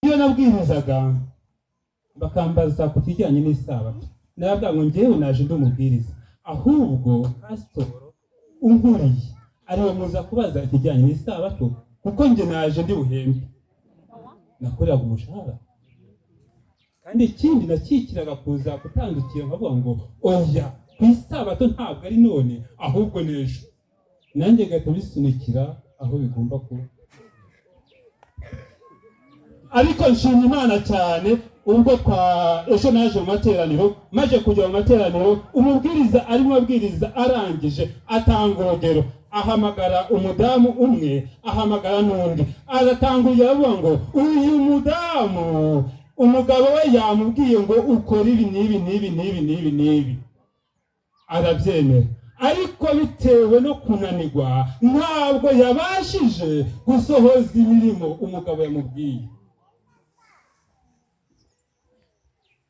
Iyo nabwirizaga bakambaza ku kijyanye n'isabato, narabwira ngo njyewe naje ndi umubwiriza, ahubwo pasitoro unkuriye ariwe muza kubaza ikijyanye n'isabato, kuko njye naje ndi buhembe. Nakoreraga umushahara, kandi ikindi nakikiraga kuza gutandukira nkavuga ngo oya, ku isabato ntabwo ari none ahubwo n'ejo, nanjye ngahita bisunikira aho bigomba kuba. Ariko nshima Imana cyane, ubwo kwa ejo naje mu materaniro, maje kujya mu materaniro, umubwiriza arimo abwiriza, arangije atanga urugero, ahamagara umudamu umwe, ahamagara n'undi, aratanga urugero avuga ngo uyu mudamu umugabo we yamubwiye ngo ukore ibi n'ibi n'ibi n'ibi n'ibi n'ibi, arabyemera, ariko bitewe no kunanirwa ntabwo yabashije gusohoza imirimo umugabo yamubwiye.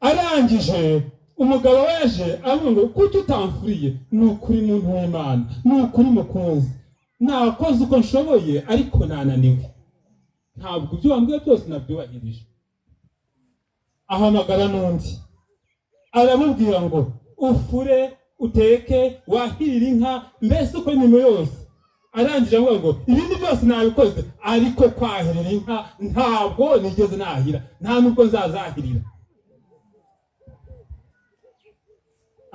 Arangije umugabo waje avuga ngo kuki utamfuriye? Ni ukuri muntu w'Imana, ni ukuri mukunzi, nakoze uko nshoboye ariko nananiwe, ntabwo ibyo wambwiye byose nabyubahirije. Ahamagara n'undi aramubwira ngo ufure, uteke, wahirire inka, mbese uko imirimo yose. Arangije avuga ngo ibindi byose nabikoze, ariko kwahirira inka ntabwo nigeze nahira, nta nubwo nzazahirira.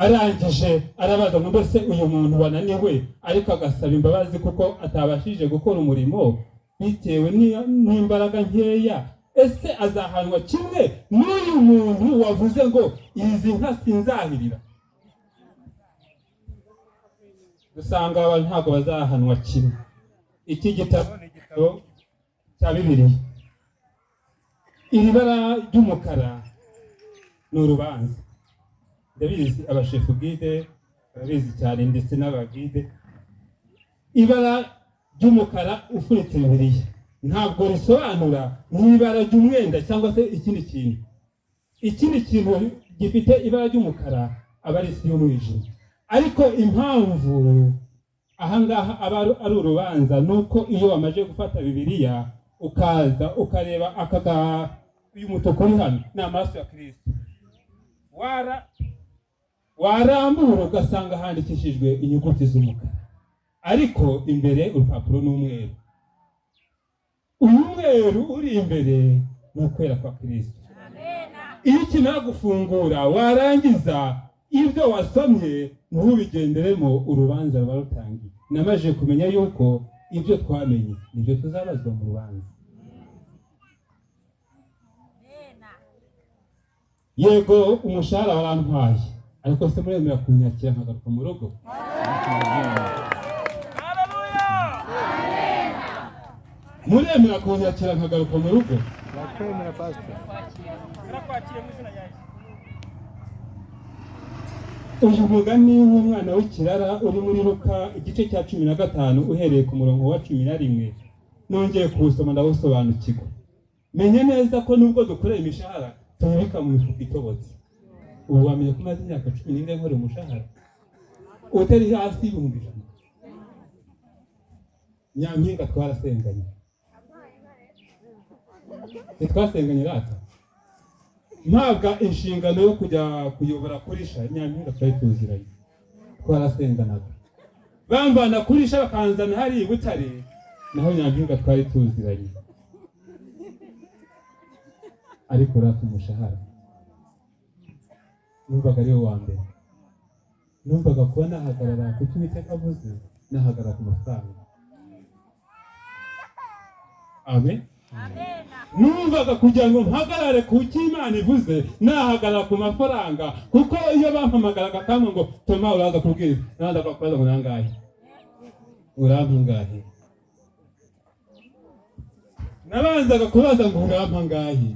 Arangije arabaza ngo mbese uyu muntu wananiwe ariko agasaba imbabazi kuko atabashije gukora umurimo bitewe n'imbaraga nkeya, ese azahanwa kimwe n'uyu muntu wavuze ngo izi nka sinzahirira? Dusanga abantu ntabwo bazahanwa kimwe. Iki gitabo ni igitabo cya Bibiliya. Iri bara ry'umukara ni urubanza. Ndabizi abashefu guide barabizi cyane, ndetse n'abagide. Ibara ry'umukara ufunitse Bibiliya ntabwo risobanura nk'ibara ry'umwenda cyangwa se ikindi kintu. Ikindi kintu gifite ibara ry'umukara aba ari isi y'umwijima. Ariko impamvu ahangaha aba ari urubanza ni uko iyo wamaze gufata Bibiliya ukaza ukareba aka uyu mutuku uri hano ni amaraso ya Kristo, warambura ugasanga handikishijwe inyuguti z'umukara, ariko imbere urupapuro ni umweru. Uyu mweru uri imbere ni ukwera kwa Kristo. Iyo ukimara gufungura warangiza ibyo wasomye ntubigenderemo, urubanza ruba rutangiye. Namaze kumenya yuko ibyo twamenye nibyo tuzabazwa mu rubanza. Yego umushahara warantwaye, ariko se muremera kunyakira nkagaruka mu rugo? Muremera kunyakira nkagaruka mu rugo? Turakwemera pastor. Uyu mugani w'umwana w'ikirara uri muri Luka igice cya 15 uhereye ku murongo wa 11, nongeye kuwusoma ndawusobanukirwa. Menya neza ko nubwo dukorera imishahara tubibika mu mifuka itobotse. Ubu wamenye ko umaze imyaka 14 nkorera umushahara utari hasi y'ibihumbi 100. Nyampinga twarasenganye, ntitwasenganye rata? Mpabwa inshingano yo kujya kuyobora kurisha, Nyampinga twari tuziranye, twarasenganaga. Bamvana kurisha bakanzana hariya i Butare, naho Nyampinga twari tuziranye. Ariko rata umushahara numvaga ari wo wa mbere, numvaga kuba nahagarara ku cyo Uwiteka avuze, nahagarara ku mafaranga. Amen. Numvaga kugira ngo mpagarare ku cyo Imana ivuze, nahagarara ku mafaranga, kuko iyo bampamagaraga kamwe ngo Toma uraza kubwiriza, naza kubaza ngo nangahe, urampa angahe? Nabanzaga kubaza ngo urampa angahe,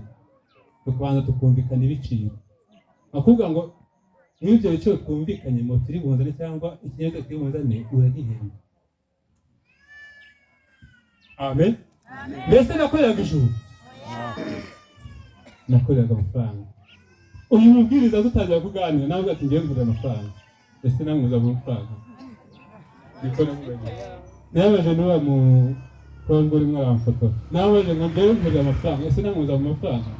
tukabanza tukumvikana ibiciro, akubwira ngo n'ibyo biciro twumvikanye, moto iri bunzane cyangwa ikinyabiziga kiri bunzane uragihemba. Amen. Mbese nakoreraga ijuru, nakoreraga amafaranga. Uyu mubwiriza dutangira kuganira nawe ati ngiye ngurira amafaranga, ese namwe uza amafaranga? Niko namubajije. Nabaje n'uwa mu Mukobwa urimo aramfotora, nawe ngo njyewe nkorera amafaranga, ese namuza mu mafaranga?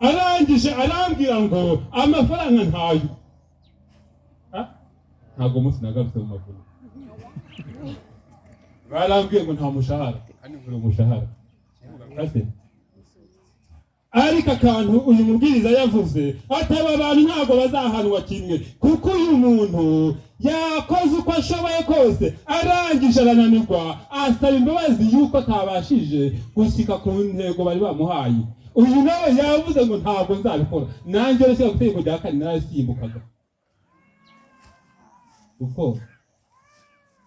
Arangije arambwira ngo amafaranga ntayo. Ah, ntabwo umunsi nagarutse mu maguru, barambwiye ngo nta mushahara kandi nkora umushahara. Ase, ariko akantu uyu mubwiriza yavuze ati: "Aba bantu ntabwo bazahanwa kimwe, kuko uyu muntu yakoze uko ashoboye kose, arangije arananirwa, asaba imbabazi yuko atabashije gushyika ku ntego bari bamuhaye. Uyu nawe yavuze ngo ntabwo nzabikora." Nanjye rero ku itegeko rya kane narasimbukaga, kuko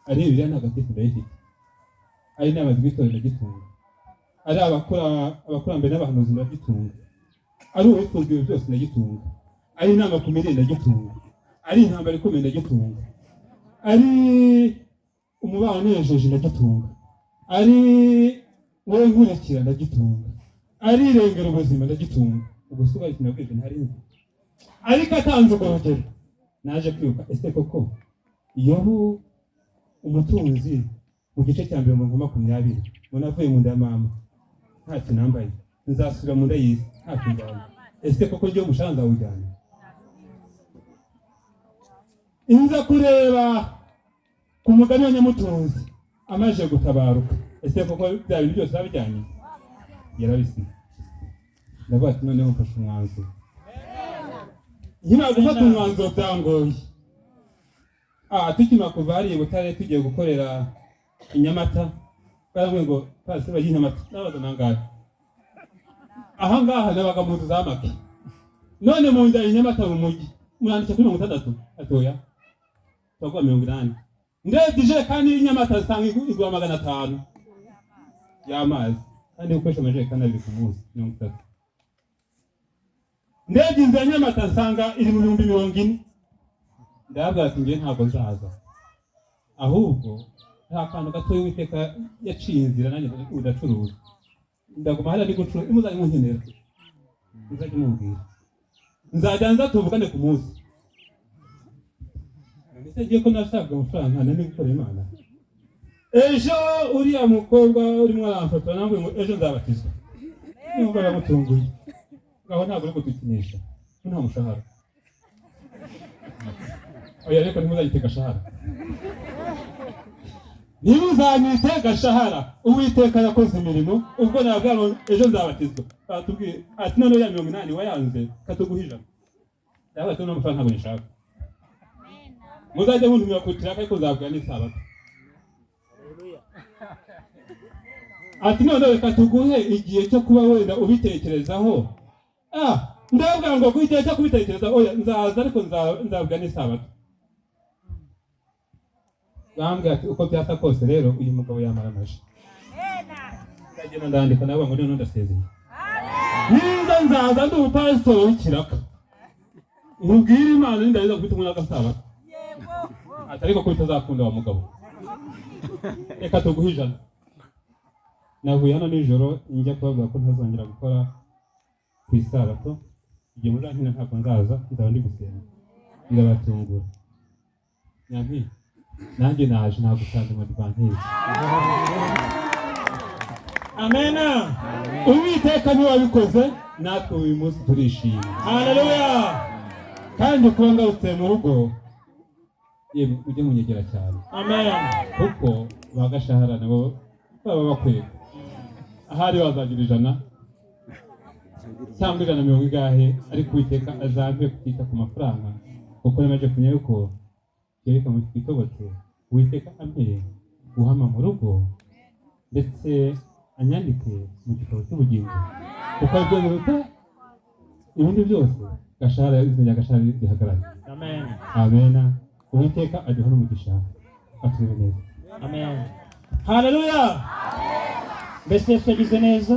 ari Bibiliya ntagatifu ndayifite, ari inama z'itorero ndagitunga, ari abakurambere n'abahanuzi ndagitunga, ari uwifuza ibyo byose ndagitunga, ari inama ku mirire ndagitunga, ari intambara ikomeye ndagitunga, ari umubano unejeje ndagitunga, ari wowe nkurikira ndagitunga, ari irengera ubuzima ndagitunga. Ubwo si ubaye ikintu ntari nzi, ariko atanze urwo rugero naje kwibuka: ese koko Yobu umutunzi, mu gice cya mbere mu 20, ngo navuye mu nda ya mama ntacyo nambaye, nzasubira mu nda y'isi ntacyo njyanye, ese koko njyewe umushahara nzawujyana? Inza kureba ku mugani wa nyamutunzi amaze gutabaruka, ese koko bya bintu byose babijyanye? Yarabisize. Ndavuga ati: "Noneho mfashe umwanzuro." Nkimara gufata umwanzuro byangoye. Tukimara kuva hariya i Butare tugiye gukorera i Nyamata, barambwiye ngo pasi bagiye i Nyamata, nabaza nangahe? Aha ngaha nabaga mu nzu za make, none mu njyana i Nyamata mu mujyi muranditse kuri 60. Ati: "Oya, turaguha 80." Ndebye ijerekani y'i Nyamata nsanga igura 500 y'amazi, kandi gukoresha amajerekani abiri ku munsi 30. Ndebye inzu ya Nyamata nsanga iri mu 40,000. Ndababwira ati: "Njye ntabwo nzaza, ahubwo nta kantu gatoya Uwiteka yaciye inzira, nanjye ndacuruza, ndaguma hariya ndi gucuruza. Muzajya munkenera muzajya mumbwira, nzajya nza tuvugane ku munsi." None se ngiye ko nashakaga amafaranga nani gukora Imana? Ejo uriya mukobwa urimo aramfotora nawe ngo ejo nzabatizwa, numva biramutunguye. Ngaho ntabwo uri kudukinisha, nta mushahara. Oya, ariko ntimuzagite gashahara, ntimuzanyite gashahara. Uwiteka yakoze imirimo. Ubwo nabwira ngo ejo nzabatizwa, batubwiye ati: "Noneho ya 80 wayanze, katuguha 100." Ndavuga ati: "N'amafaranga ntabwo nshaka, muzajya muntumira ku kiraka, ariko nzabwira n'isabato." Ati: "None reka tuguhe igihe cyo kuba wenda ubitekerezaho." Ndabwira ngo igihe cyo kubitekerezaho, oya, nzaza, ariko nzabwira n'isabato. Bambwira ati: "Uko byasa kose rero uyu mugabo yamara amaji." Ndagenda ndandika, nawe ngo noneho ndasezeye, niza nzaza ndi umupasitori w'ikiraka, nkubwire Imana nindagiza gufite umwana w'agasabato. Ati: "Ariko ko bitazakunda wa mugabo, reka tuguhe 100." Navuye hano nijoro njya kubabwira ko ntazongera gukora ku isabato. Igihe muzankina ntabwo nzaza, nzaba ndi gusenga. Birabatungura. Nyampi, nanjye naje nagusanze mu adventiste. Amena. Uwiteka niwe wabikoze, natwe uyu munsi turishimye. Haleluya. Kandi kuba ngarutse mu rugo, yemwe ujye munyegera cyane. Amen. Kuko ba gashahara nabo baba bakwega, ahari wazagira 100 cyangwa 120 ingahe, ariko Uwiteka azampe kutita ku mafaranga, kuko namaze kumenya yuko yereka mu twitobotse. Uwiteka ampe guhama mu rugo, ndetse anyandike mu gitabo cy'ubugingo, kuko aribyo biruta ibindi byose. Gashahara, izina rya gashahara rihagarare. Amen. Amena. Uwiteka aduha n'umugisha, aturebe neza. Amen. Haleluya. Mbese Yesu yagize neza.